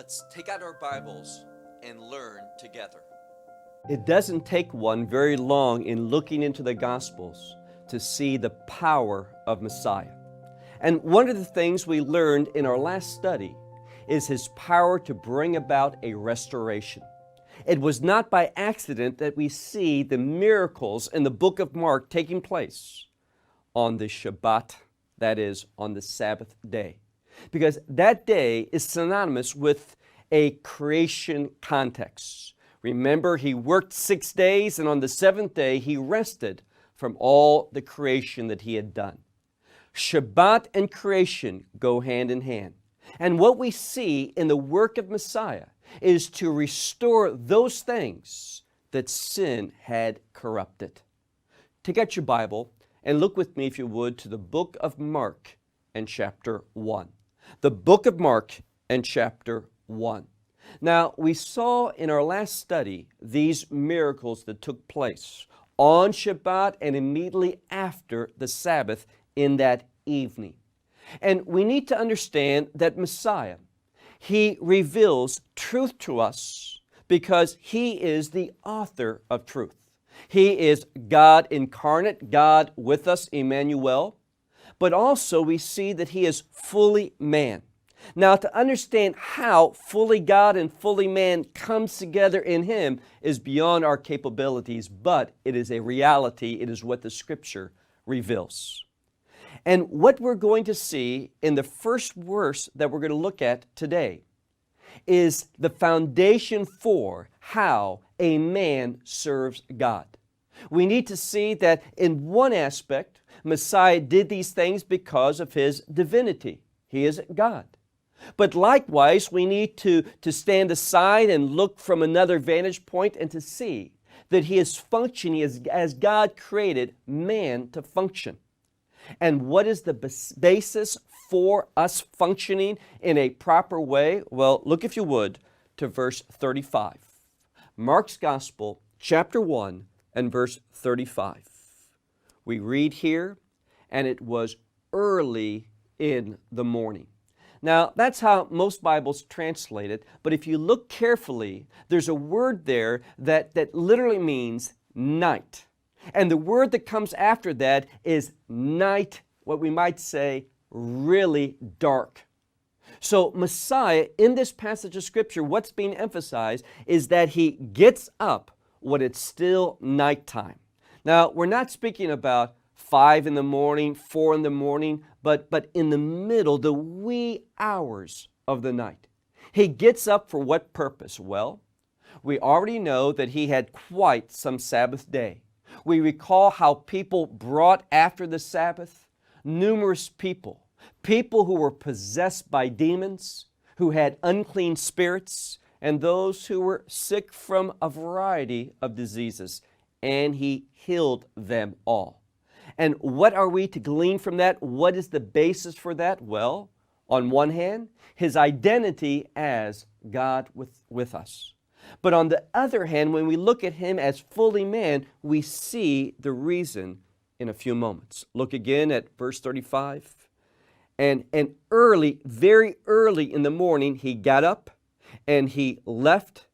Let's take out our Bibles and learn together. It doesn't take one very long in looking into the Gospels to see the power of Messiah. And one of the things we learned in our last study is His power to bring about a restoration. It was not by accident that we see the miracles in the book of Mark taking place on the Shabbat, that is, on the Sabbath day. Because that day is synonymous with a creation context. Remember, He worked 6 days, and on the seventh day He rested from all the creation that He had done. Shabbat and creation go hand in hand. And what we see in the work of Messiah is to restore those things that sin had corrupted. Take out your Bible and look with me, if you would, to the book of Mark and chapter 1. The book of Mark and chapter 1. Now, we saw in our last study these miracles that took place on Shabbat and immediately after the Sabbath in that evening. And we need to understand that Messiah, He reveals truth to us because He is the author of truth. He is God incarnate, God with us, Emmanuel. But also we see that He is fully man. Now, to understand how fully God and fully man comes together in Him is beyond our capabilities, but it is a reality. It is what the Scripture reveals. And what we're going to see in the first verse that we're going to look at today is the foundation for how a man serves God. We need to see that in one aspect, Messiah did these things because of His divinity. He is God. But likewise, we need to stand aside and look from another vantage point and to see that He is functioning as God created man to function. And what is the basis for us functioning in a proper way? Well, look, if you would, to verse 35. Mark's Gospel, chapter 1 and verse 35. We read here, and it was early in the morning. Now, that's how most Bibles translate it, but if you look carefully, there's a word there that literally means night. And the word that comes after that is night, what we might say, really dark. So Messiah, in this passage of Scripture, what's being emphasized is that He gets up when it's still nighttime. Now, we're not speaking about 5 in the morning, 4 in the morning, but in the middle, the wee hours of the night. He gets up for what purpose? Well, we already know that He had quite some Sabbath day. We recall how people brought after the Sabbath, numerous people who were possessed by demons, who had unclean spirits, and those who were sick from a variety of diseases, and He healed them all. And what are we to glean from that? What is the basis for that? Well, on one hand, His identity as God with us. But on the other hand, when we look at Him as fully man, we see the reason in a few moments. Look again at verse 35. And early, very early in the morning, He got up and He left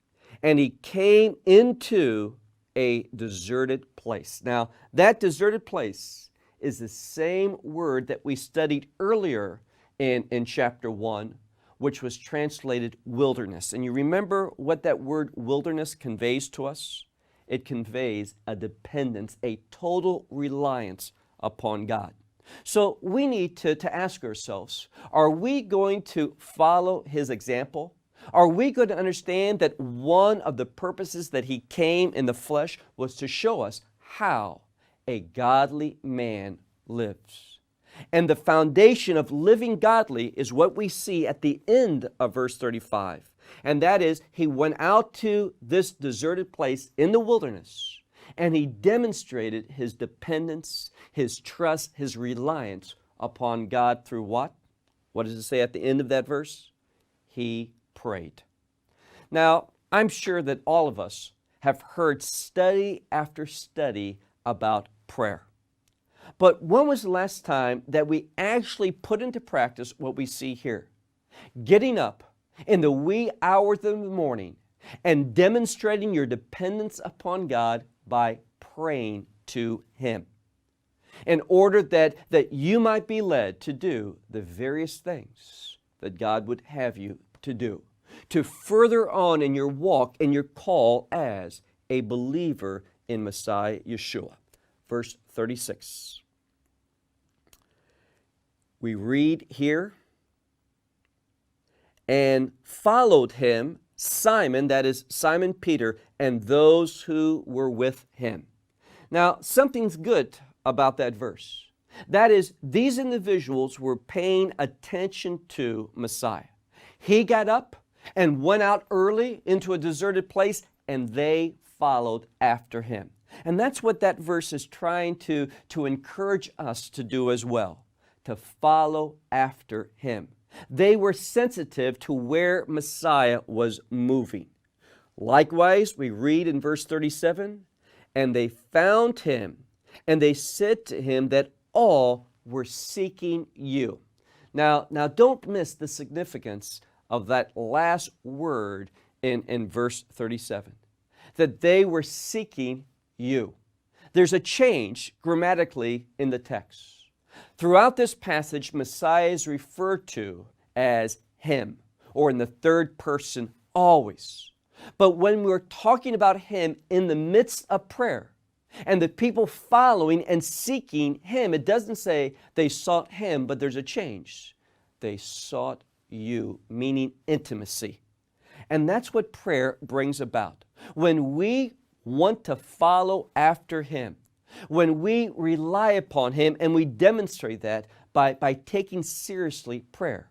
and He came into a deserted place. Now, that deserted place is the same word that we studied earlier in chapter 1, which was translated wilderness. And you remember what that word wilderness conveys to us? It conveys a dependence, a total reliance upon God. So we need to ask ourselves, are we going to follow His example? Are we going to understand that one of the purposes that He came in the flesh was to show us how a godly man lives? And the foundation of living godly is what we see at the end of verse 35. And that is, He went out to this deserted place in the wilderness, and He demonstrated His dependence, His trust, His reliance upon God through what? What does it say at the end of that verse? He prayed. Now, I'm sure that all of us have heard study after study about prayer. But when was the last time that we actually put into practice what we see here? Getting up in the wee hours of the morning and demonstrating your dependence upon God by praying to Him, in order that you might be led to do the various things that God would have you to do, to further on in your walk and your call as a believer in Messiah Yeshua. Verse 36. We read here, and followed him Simon, that is Simon Peter, and those who were with him. Now, something's good about that verse. That is, these individuals were paying attention to Messiah. He got up and went out early into a deserted place, and they followed after him. And that's what that verse is trying to encourage us to do as well, to follow after him. They were sensitive to where Messiah was moving. Likewise, we read in verse 37, and they found him, and they said to him that all were seeking you. Now don't miss the significance of that last word in verse 37, that they were seeking you. There's a change grammatically in the text. Throughout this passage, Messiah is referred to as him, or in the third person always. But when we're talking about him in the midst of prayer, and the people following and seeking him, it doesn't say they sought him, but there's a change. They sought you, meaning intimacy. And that's what prayer brings about. When we want to follow after him, when we rely upon him, and we demonstrate that by taking seriously prayer,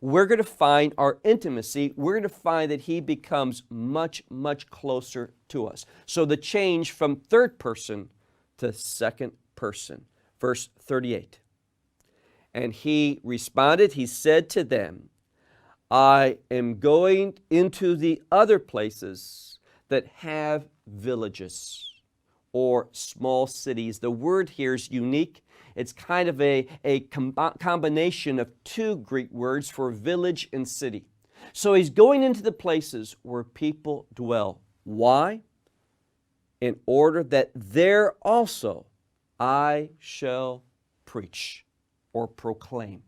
we're going to find our intimacy. We're going to find that he becomes much, much closer to us. So the change from third person to second person. Verse 38. And he responded, he said to them, I am going into the other places that have villages or small cities. The word here is unique. It's kind of a combination of two Greek words for village and city. So he's going into the places where people dwell. Why? In order that there also I shall preach or proclaim.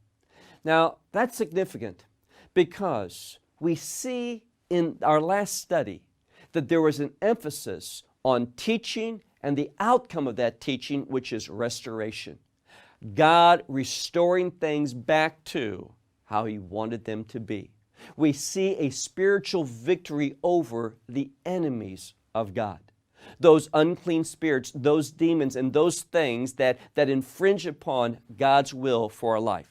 Now, that's significant because we see in our last study that there was an emphasis on teaching and the outcome of that teaching, which is restoration. God restoring things back to how he wanted them to be. We see a spiritual victory over the enemies of God. Those unclean spirits, those demons, and those things that infringe upon God's will for our life.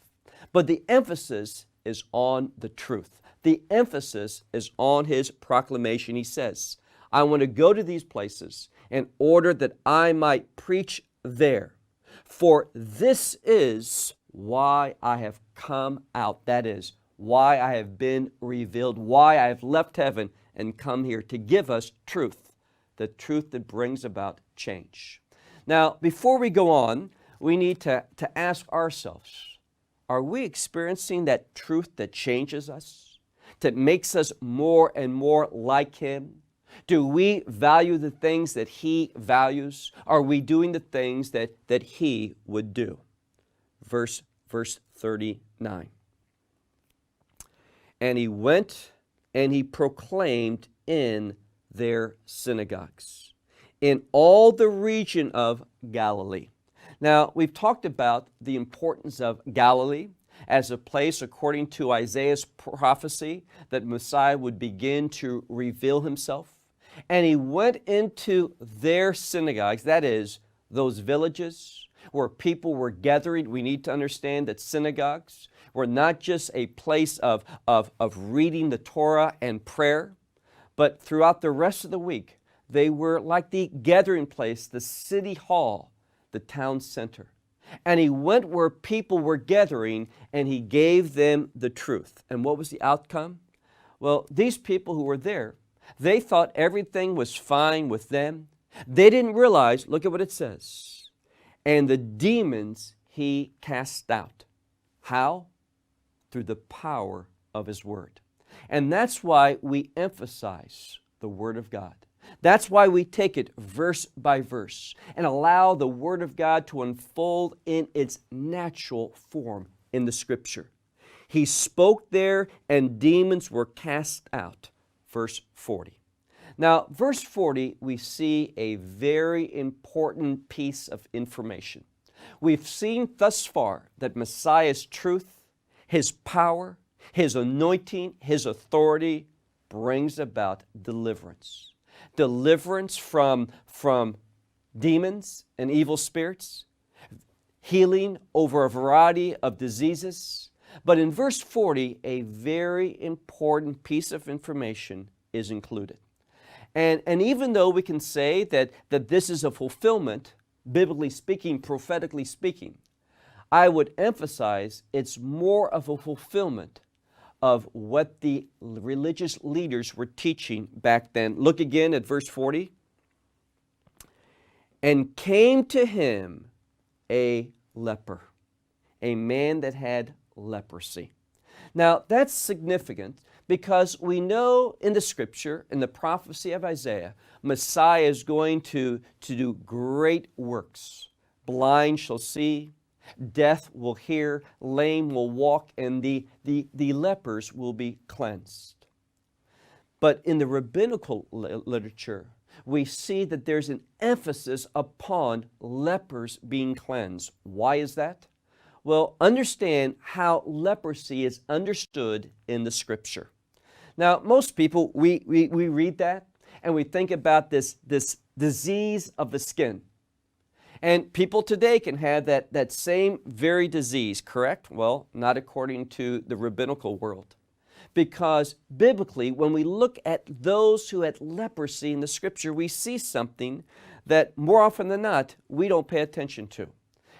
But the emphasis is on the truth. The emphasis is on his proclamation. He says, I want to go to these places in order that I might preach there. For this is why I have come out. That is, why I have been revealed, why I have left heaven and come here to give us truth, the truth that brings about change. Now, before we go on, we need to ask ourselves, are we experiencing that truth that changes us, that makes us more and more like him? Do we value the things that he values? Are we doing the things that he would do? Verse 39. And he went and he proclaimed in their synagogues, in all the region of Galilee. Now, we've talked about the importance of Galilee as a place, according to Isaiah's prophecy, that Messiah would begin to reveal himself. And he went into their synagogues, that is, those villages where people were gathering. We need to understand that synagogues were not just a place of reading the Torah and prayer, but throughout the rest of the week, they were like the gathering place, the city hall, the town center. And he went where people were gathering, and he gave them the truth. And what was the outcome? Well, these people who were there, they thought everything was fine with them. They didn't realize, look at what it says, and the demons he cast out. How? Through the power of his word. And that's why we emphasize the Word of God. That's why we take it verse by verse and allow the Word of God to unfold in its natural form in the Scripture. He spoke there and demons were cast out. Verse 40. Now, verse 40, we see a very important piece of information. We've seen thus far that Messiah's truth, His power, His anointing, His authority brings about deliverance. Deliverance from demons and evil spirits, healing over a variety of diseases. But in verse 40, a very important piece of information is included. And even though we can say that this is a fulfillment, biblically speaking, prophetically speaking, I would emphasize it's more of a fulfillment of what the religious leaders were teaching back then. Look again at verse 40. And came to him a leper, a man that had leprosy. Now that's significant because we know in the Scripture, in the prophecy of Isaiah, Messiah is going to do great works. Blind shall see, deaf will hear, lame will walk, and the lepers will be cleansed. But in the rabbinical literature, we see that there's an emphasis upon lepers being cleansed. Why is that? Well, understand how leprosy is understood in the Scripture. Now, most people, we read that and we think about this disease of the skin. And people today can have that same very disease, correct? Well, not according to the rabbinical world. Because biblically, when we look at those who had leprosy in the Scripture, we see something that more often than not, we don't pay attention to.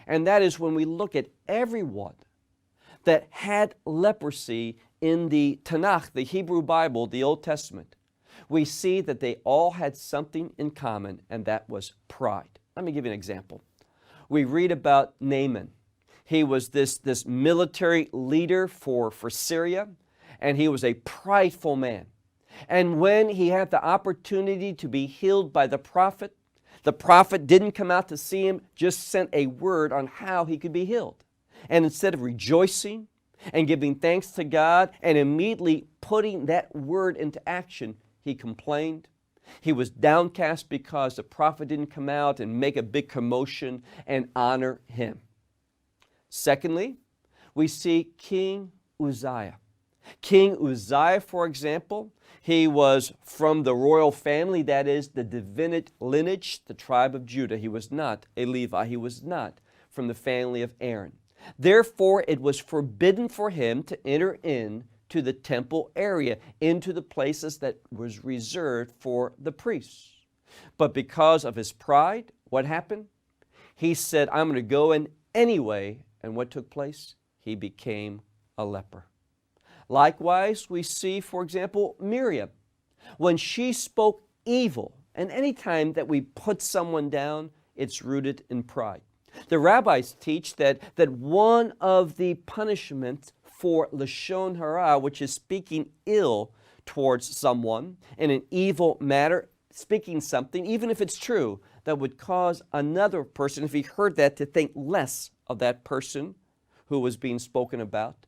And that is when we look at everyone that had leprosy in the Tanakh, the Hebrew Bible, the Old Testament, we see that they all had something in common, and that was pride. Let me give you an example. We read about Naaman. He was this military leader for Syria, and he was a prideful man. And when he had the opportunity to be healed by the prophet didn't come out to see him, just sent a word on how he could be healed. And instead of rejoicing and giving thanks to God and immediately putting that word into action, he complained. He was downcast because the prophet didn't come out and make a big commotion and honor him. Secondly, we see King Uzziah. King Uzziah, for example, he was from the royal family, that is the Davidic lineage, the tribe of Judah. He was not a Levi. He was not from the family of Aaron. Therefore, it was forbidden for him to enter into the temple area, into the places that was reserved for the priests. But because of his pride, what happened? He said, I'm going to go in anyway. And what took place? He became a leper. Likewise, we see, for example, Miriam. When she spoke evil, and any time that we put someone down, it's rooted in pride. The rabbis teach that one of the punishments for lashon hara, which is speaking ill towards someone in an evil manner, speaking something, even if it's true, that would cause another person, if he heard that, to think less of that person who was being spoken about.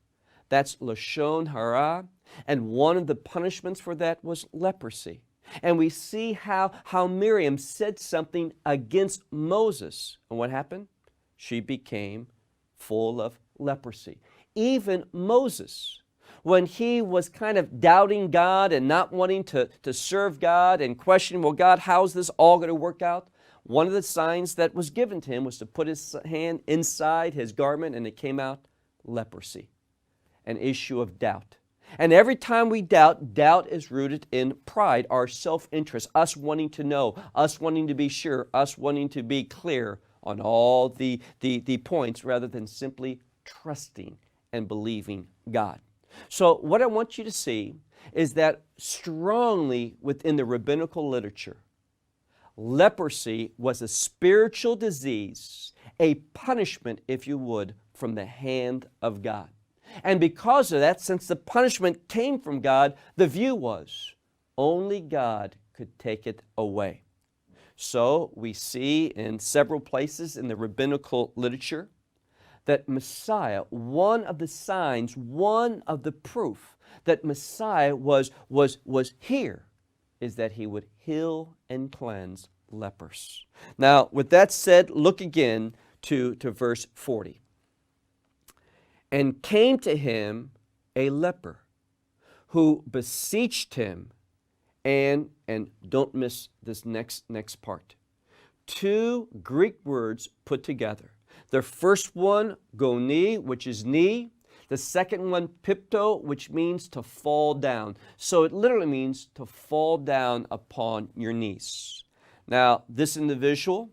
That's lashon hara, and one of the punishments for that was leprosy. And we see how Miriam said something against Moses. And what happened? She became full of leprosy. Even Moses, when he was kind of doubting God and not wanting to serve God and questioning, well, God, how's this all going to work out? One of the signs that was given to him was to put his hand inside his garment, and it came out leprosy, an issue of doubt. And every time we doubt, doubt is rooted in pride, our self-interest, us wanting to know, us wanting to be sure, us wanting to be clear on all the points rather than simply trusting and believing God. So what I want you to see is that strongly within the rabbinical literature, leprosy was a spiritual disease, a punishment, if you would, from the hand of God. And because of that, since the punishment came from God, the view was only God could take it away. So we see in several places in the rabbinical literature that Messiah, one of the signs, one of the proof that Messiah was here is that he would heal and cleanse lepers. Now, with that said, look again to verse 40. And came to him a leper who beseeched him, and don't miss this next part. Two Greek words put together. The first one, goni, which is knee. The second one, pipto, which means to fall down. So it literally means to fall down upon your knees. Now, this individual,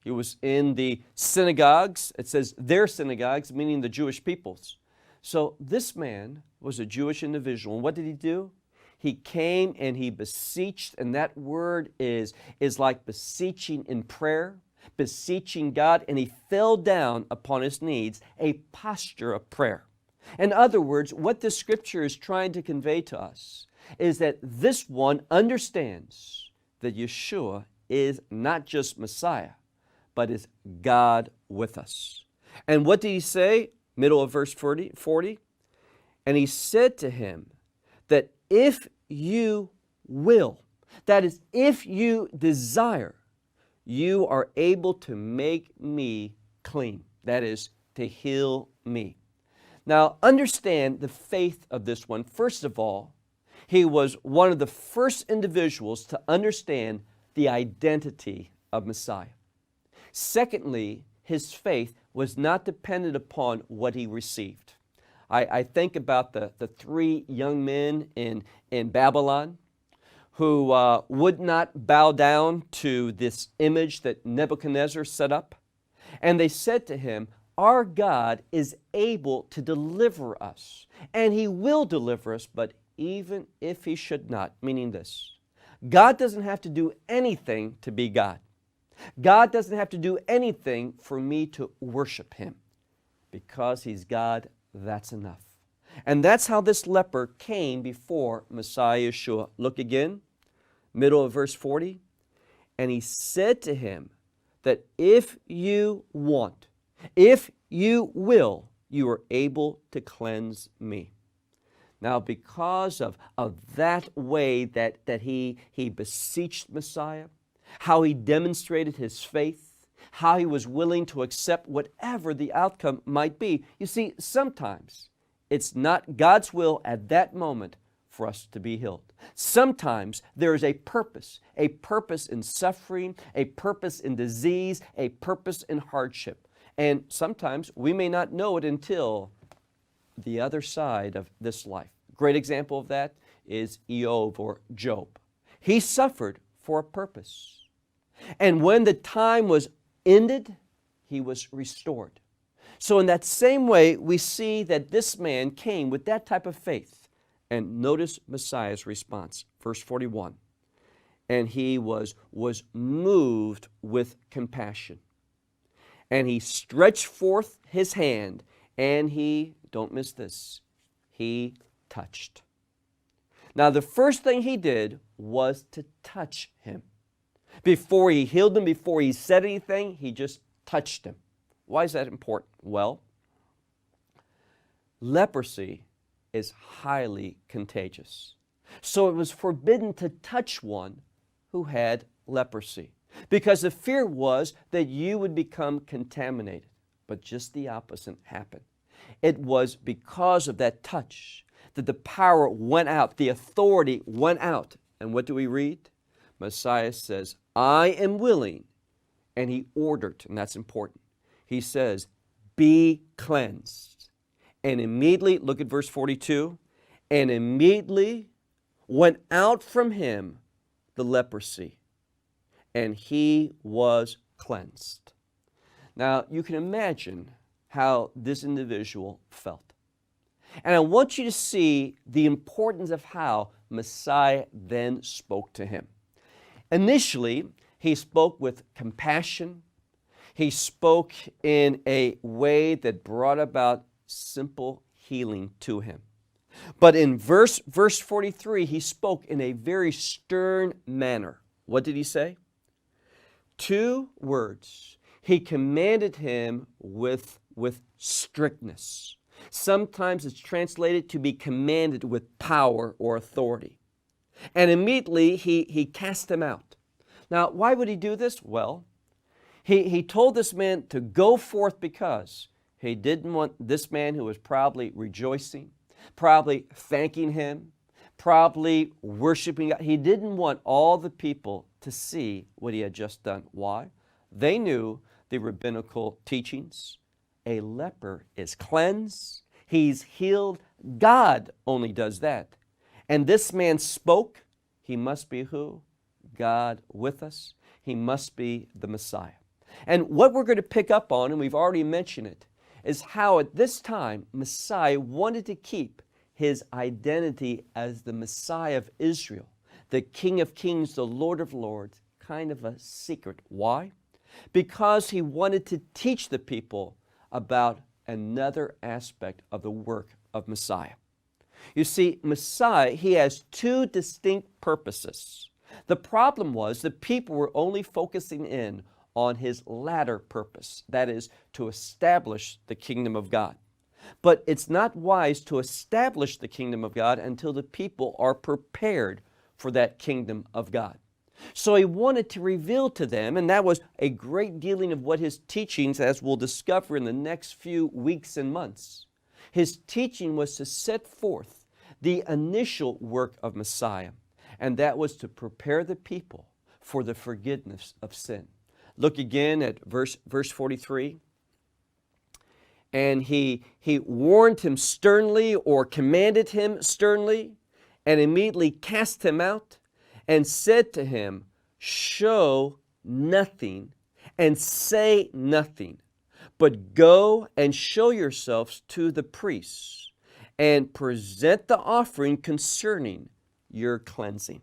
he was in the synagogues. It says their synagogues, meaning the Jewish peoples. So this man was a Jewish individual. And what did he do? He came and he beseeched, and that word is like beseeching in prayer, beseeching God, and he fell down upon his knees, a posture of prayer. In other words, what this scripture is trying to convey to us is that this one understands that Yeshua is not just Messiah, but is God with us. And what did he say? Middle of verse 40. And he said to him that if you will, that is, if you desire, you are able to make me clean. That is, to heal me. Now, understand the faith of this one. First of all, he was one of the first individuals to understand the identity of Messiah. Secondly, his faith was not dependent upon what he received. I think about the three young men in Babylon who would not bow down to this image that Nebuchadnezzar set up. And they said to him, our God is able to deliver us, and he will deliver us, but even if he should not, meaning this, God doesn't have to do anything to be God. God doesn't have to do anything for me to worship him. Because he's God, that's enough. And that's how this leper came before Messiah Yeshua. Look again, middle of verse 40. And he said to him that if you want, if you will, you are able to cleanse me. Now, because of that way that he beseeched Messiah, how he demonstrated his faith, how he was willing to accept whatever the outcome might be. You see, sometimes it's not God's will at that moment for us to be healed. Sometimes there is a purpose in suffering, a purpose in disease, a purpose in hardship. And sometimes we may not know it until the other side of this life. Great example of that is Job or Job. He suffered for a purpose. And when the time was ended, he was restored. So in that same way, we see that this man came with that type of faith. And notice Messiah's response, verse 41. And he was moved with compassion. And he stretched forth his hand, and he, don't miss this, he touched. Now, the first thing he did was to touch him. Before he healed him, before he said anything, he just touched him. Why is that important? Well, leprosy is highly contagious. So it was forbidden to touch one who had leprosy, because the fear was that you would become contaminated. But just the opposite happened. It was because of that touch that the power went out, the authority went out. And what do we read? Messiah says, I am willing. And he ordered, and that's important. He says, be cleansed. And immediately, look at verse 42, and immediately went out from him the leprosy, and he was cleansed. Now, you can imagine how this individual felt. And I want you to see the importance of how Messiah then spoke to him. Initially, he spoke with compassion. He spoke in a way that brought about simple healing to him. But in verse 43, he spoke in a very stern manner. What did he say? 2 words. He commanded him with strictness. Sometimes it's translated to be commanded with power or authority. And immediately he cast him out. Now, why would he do this? Well, he told this man to go forth because he didn't want this man who was probably rejoicing, probably thanking him, probably worshiping God. He didn't want all the people to see what he had just done. Why? They knew the rabbinical teachings. A leper is cleansed. He's healed. God only does that. And this man spoke. He must be who? God with us. He must be the Messiah. And what we're going to pick up on, and we've already mentioned it, is how at this time Messiah wanted to keep his identity as the Messiah of Israel, the King of Kings, the Lord of Lords, kind of a secret. Why? Because he wanted to teach the people about another aspect of the work of Messiah. You see, Messiah, he has 2 distinct purposes. The problem was the people were only focusing in on his latter purpose, that is, to establish the kingdom of God. But it's not wise to establish the kingdom of God until the people are prepared for that kingdom of God. So he wanted to reveal to them, and that was a great dealing of what his teachings, as we'll discover in the next few weeks and months. His teaching was to set forth the initial work of Messiah, and that was to prepare the people for the forgiveness of sin. Look again at verse 43. And he warned him sternly, or commanded him sternly, and immediately cast him out, and said to him, show nothing and say nothing, but go and show yourselves to the priests, and present the offering concerning your cleansing.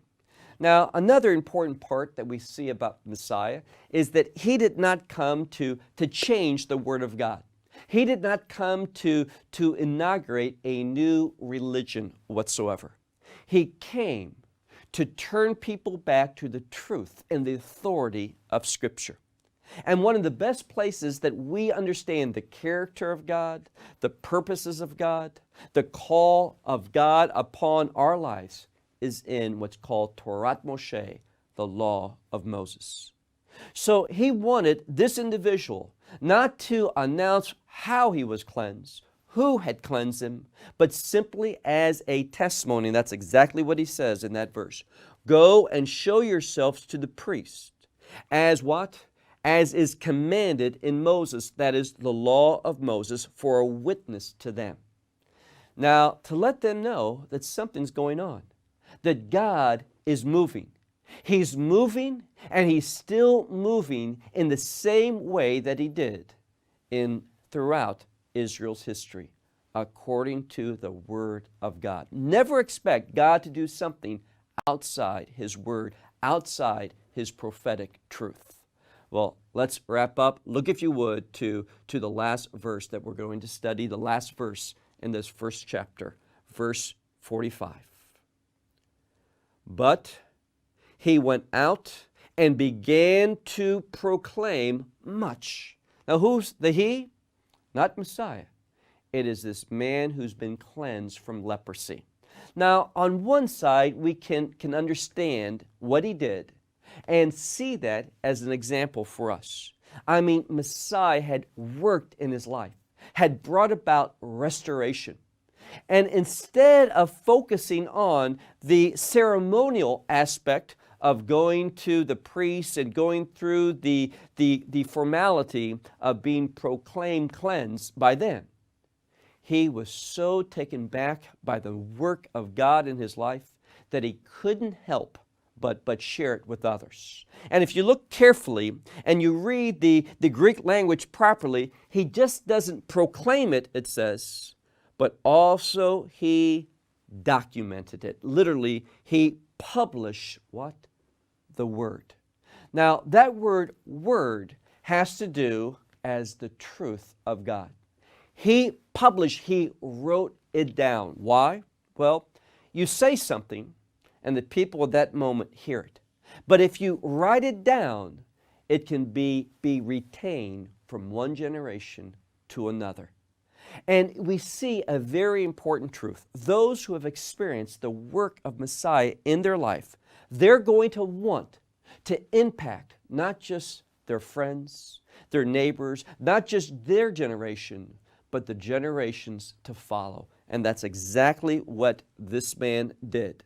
Now, another important part that we see about Messiah is that he did not come to change the Word of God. He did not come to inaugurate a new religion whatsoever. He came to turn people back to the truth and the authority of Scripture. And one of the best places that we understand the character of God, the purposes of God, the call of God upon our lives is in what's called Torah Moshe, the law of Moses. So he wanted this individual not to announce how he was cleansed, who had cleansed him, but simply as a testimony. And that's exactly what he says in that verse. Go and show yourselves to the priest as what? As is commanded in Moses, that is the law of Moses, for a witness to them. Now, to let them know that something's going on, that God is moving. He's moving, and He's still moving in the same way that He did throughout Israel's history, according to the Word of God. Never expect God to do something outside His Word, outside His prophetic truth. Well, let's wrap up. Look, if you would, to the last verse that we're going to study, the last verse in this first chapter, verse 45. But he went out and began to proclaim much. Now, who's the he? Not Messiah. It is this man who's been cleansed from leprosy. Now, on one side, we can understand what he did and see that as an example for us. I mean, Messiah had worked in his life, had brought about restoration. And instead of focusing on the ceremonial aspect of going to the priest and going through the formality of being proclaimed cleansed by them, he was so taken back by the work of God in his life that he couldn't help but share it with others. And if you look carefully and you read the Greek language properly, he just doesn't proclaim it, it says, but also he documented it. Literally, he published what? The Word. Now, that word has to do as the truth of God. He published, he wrote it down. Why? Well, you say something and the people at that moment hear it. But if you write it down, it can be retained from one generation to another. And we see a very important truth. Those who have experienced the work of Messiah in their life, they're going to want to impact not just their friends, their neighbors, not just their generation, but the generations to follow. And that's exactly what this man did.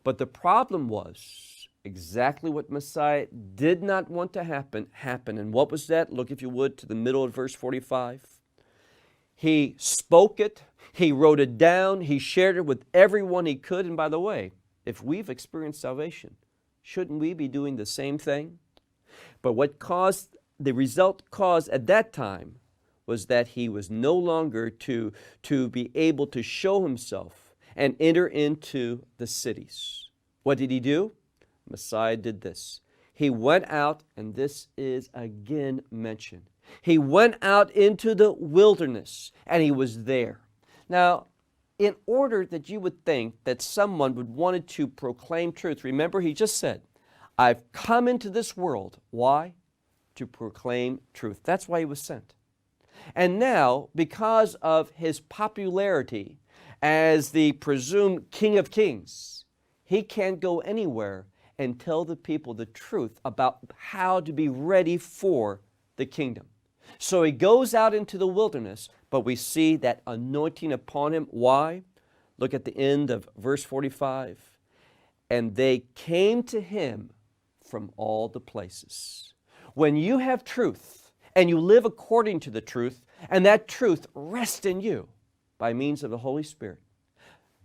But the problem was exactly what Messiah did not want to happen. And what was that? Look, if you would, to the middle of verse 45. He spoke it, he wrote it down, he shared it with everyone he could. And by the way, if we've experienced salvation, shouldn't we be doing the same thing? But what caused, the result caused at that time was that he was no longer to be able to show himself and enter into the cities. What did he do? Messiah did this. He went out, and this is again mentioned. He went out into the wilderness, and he was there. Now, in order that you would think that someone would want to proclaim truth, remember he just said, I've come into this world. Why? To proclaim truth. That's why he was sent. And now, because of his popularity as the presumed King of Kings, he can't go anywhere and tell the people the truth about how to be ready for the kingdom. So he goes out into the wilderness, but we see that anointing upon him. Why? Look at the end of verse 45. And they came to him from all the places. When you have truth and you live according to the truth, and that truth rests in you by means of the Holy Spirit,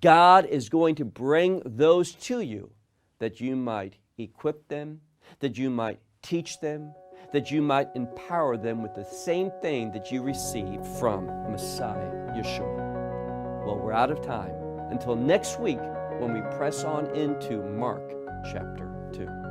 God is going to bring those to you that you might equip them, that you might teach them, that you might empower them with the same thing that you received from Messiah, Yeshua. Well, we're out of time. Until next week when we press on into Mark chapter 2.